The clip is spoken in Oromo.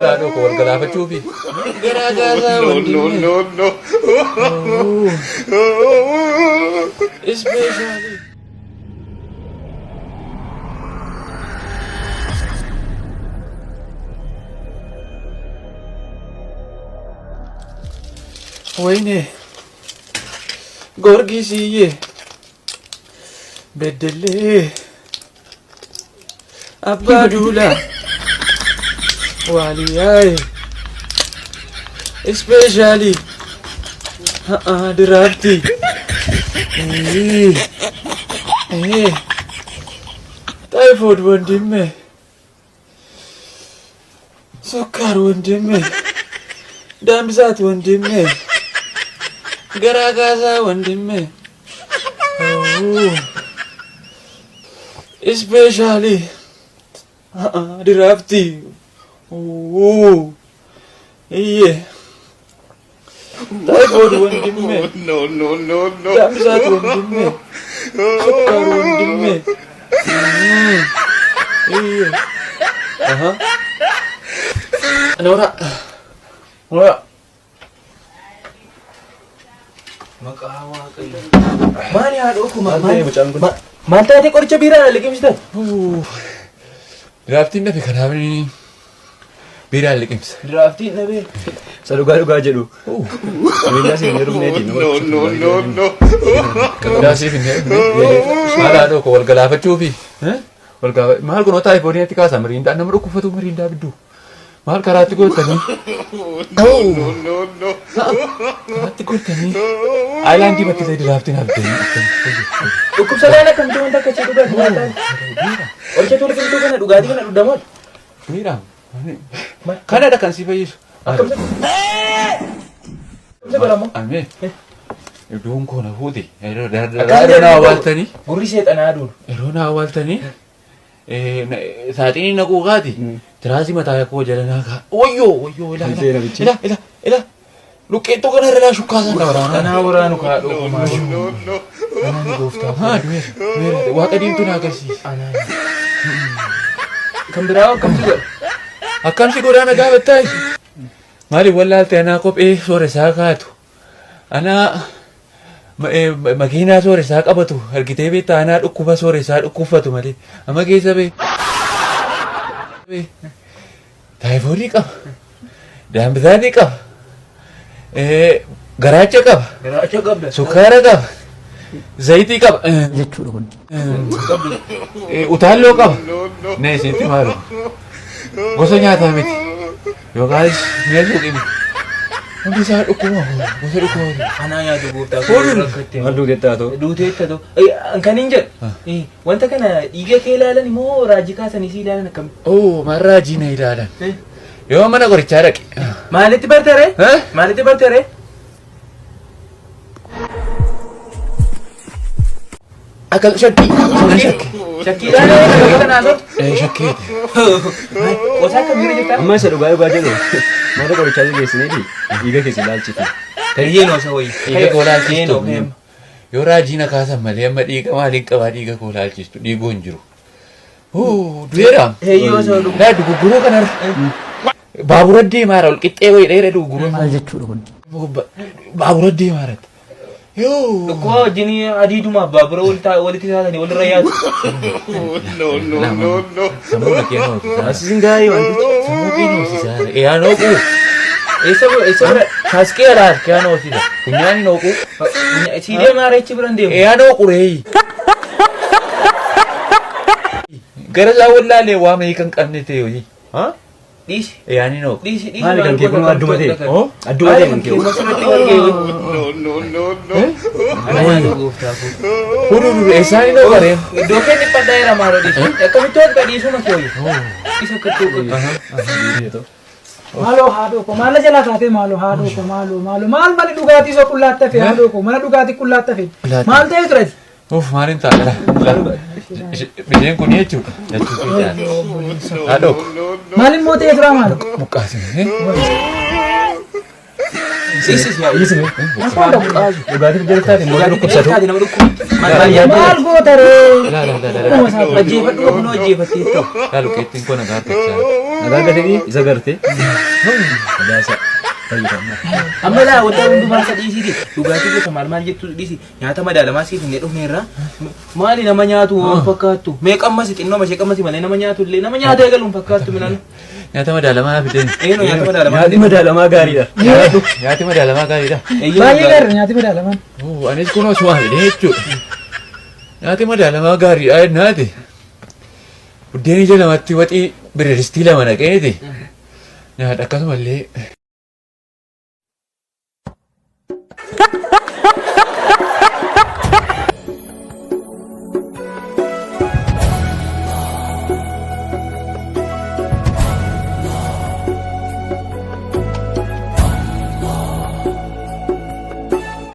Haadhoo koo wal galaafachuufi. Garaa gaasaa No, no, wandimne. no, no. Ispeeshaalii. Wayne Gorgisiye Beddellee Abbaa Duulaa Waaliyaaye Ispeeshaalii Diraaftii Taayifood wandimme Sukkaar wandimme Daambisaat wandimme Garaa kaasaa wandimme Ispeeshaalii Diraaftii Iyyee Taayifood wandimme No, no, no, no. Daambisaat wandimme Sukkaar wandimme Iyyee Aha Noora Noora Maqaa Waaqayyoo. Maali haadhoo koo Maal ta'e mucaan kun? Maal taatee qoricha biiraa liqimsitan? Diraaftiin dhabe kanaaf biiraan liqimsa. Diraaftiin dhabee. Isa dhugaa dhugaa jedhu. Miindaa siin hin heerumneeti. No, no, no, no. Daasiif hin heerumne. Maal haadhoo koo wal galaafachuufi. Wal gaafa maal kunoo taayifoodii natti kaasa miriindaan nama dhukkubfatu miriindaa bidduu. Maal karaatti gootanii? No, no, no. Karaatti gootanii? Aayilaandii bakki ta'e diraaftiin haftanii. Dhukkubsataan akkamitti wanta akkasii dhugaatii nyaataan? Qoricha liqimtuu kana dhugaatii kana dhugdamoon? Miidhaam. Kanadha kan si fayyisu. Akkamitti godhamoo? Amee. Iddoon koo na fuute. Yeroo na awwaaltanii. Gurri seexanaa aduun. Yeroo na awwaaltanii. Saaxinii naquu kaati. Tiraasii mataa koo jala naa kaa. Wayyoo wayyoo ilaa Maal ta'e namichi? ilaa ilaa ilaa. Luqqeettuu kana irra laa shukkaasaa na waraanaa. Kanaa waraanu kaadhoo kumaa. No, no. Anaan gooftaa. Haa du'eera du'eera waaqa diimtuu na agarsiisa. Anaan. Kan biraa akkamtu godha? Akkam si godhaa na gaafattaa? Maaliif wallaalte anaa kophee sooressaa kaatu? Anaa makiinaa sooressaa qabatu argitee beektaa anaa dhukkuba sooressaa dhukkubfatu malee amma keessa bee. Taayifoodii qaba. Daambisaatii qaba. Garaacha qaba. Garaacha qabda. Sukkaara qaba. Zayitii qaba. Jechuudha kun. Utaalloo qaba. No, no. Nee isinitti maalu. Gosa nyaataa miti. Yookaas mi'a suuqii miti. Hundi isaa dhukkuba gosa dhukkuba. Anaa nyaatu gooftaa koo Fuudhu. rakkatte. Maal duuteetta haa ta'u? Duuteetta ta'u. Kan hin jedhu. Wanta kana dhiiga kee ilaalan immoo raajii kaasanii si ilaalan akkami? Oo maal raajii na ilaalan. Yoo mana qorichaa dhaqe. Maalitti barte ree? Eh? Maalitti barte ree? Akka shakkii. Sana shakkii. Shakkiidhaan nama kana haasoftu. Shakkeeti. Gosa akkamiirra jirta? Amma isa dhugaa dhugaa jedhu mana qorichaa si geessineeti dhiiga kee si ilaalchiti. Tayyee noosa wayii. Dhiiga koo ilaalchistu. Yoo raajii na kaasan malee amma dhiiga maaliin qabaa dhiiga koo ilaalchistu dhiigoo hin jiru. Du'eera. Heeyyoo osoo dhugu. Laa dugugguruu kanarra. Baabura deemaara ol qixxee wayii dheera dugugguruu. Maal jechuudha kun? Baabura deemaara. Yoo. Dhukkuba wajjin adiidumaaf baabura walitti taatanii walirra yaadu. No, no, no, no. Sammuu na kee noosisaa. Asisin gaa'ee wantichi. Sammuu kee noosisaa. Eeyyaa nooquu. Eessa eessa bira? Kaaskee alaa harkaa noosisa. Funyaan hin hooquu. Sii deemaa reechi biran deemu. Eeyyaa nooqu reeyi. Gara isaa wallaalee waa meeqa hin qabne ta'e hojii. Dhiisi. Eeyyaan hin hooqu. Dhiisi dhiisi. Maali kan kee kun adduma ta'e? Oh? Adduma ta'e kan kee. Sirriitti wal ga'e. No, no, no, no. Ana gooftaa koo. Hudu dudu eessaan hin hooqaree? Iddoo kee dhiphadhaa jira maaloo dhiisi. Akkamitti wal dhiisuma kee wayya. Isa akkatti hooqatu. Maaloo haadhoo koo maal na jalaa taatee maaloo haadhoo koo maaloo maaloo maal mana dhugaatii soo qullaatti hafe haadhoo koo mana dhugaatii qullaatti hafe maal ta'ee ture Uff maaliin ta'a laa. Bisheen kun jechuudha. Jechuu kee jaala. Haadhoo koo. Maal immoo ta'ee tura maaloo Muqqaasine. Dhiisime. Dhugaatii fideeltaati immoo dhukkubsatu. Nama dhukkuba. Maal goota ree? Laa laa laa laa. Akkuma isaa ta'e. Ajjeefadhu kunoo ajjeefattee ta'u. Laa luqqeettiin koo nagaa argachaa. Nagaa argatee isa gartee. Sadaasa. Fayyifamna. Amma laa wanta hundumaa isa dhiisiiti. Dhugaatii gosa maal maal jettu dhiisi. Nyaata madaalamaa siif hin dhufne irraa. Maali nama nyaatu waan fakkaattu. Mee qammasi xinnoo mashee qammasi malee nama nyaatu illee nama nyaata eegalu hin fakkaattu minaan. Nyaata madaalamaa fideen. Eenyu nyaata madaalamaa? Nyaati madaalamaa gaariidha. Nyaati madaalamaa gaariidha. Baay'ee gaariidha nyaati madaalamaan. Oo, anis kunoo sumaa fidee jechuudha. Nyaati madaalamaa gaariidha jennaati. Buddeen ija lamatti waxii bireedistii lama naqeeti. Nyaadha akkasumallee.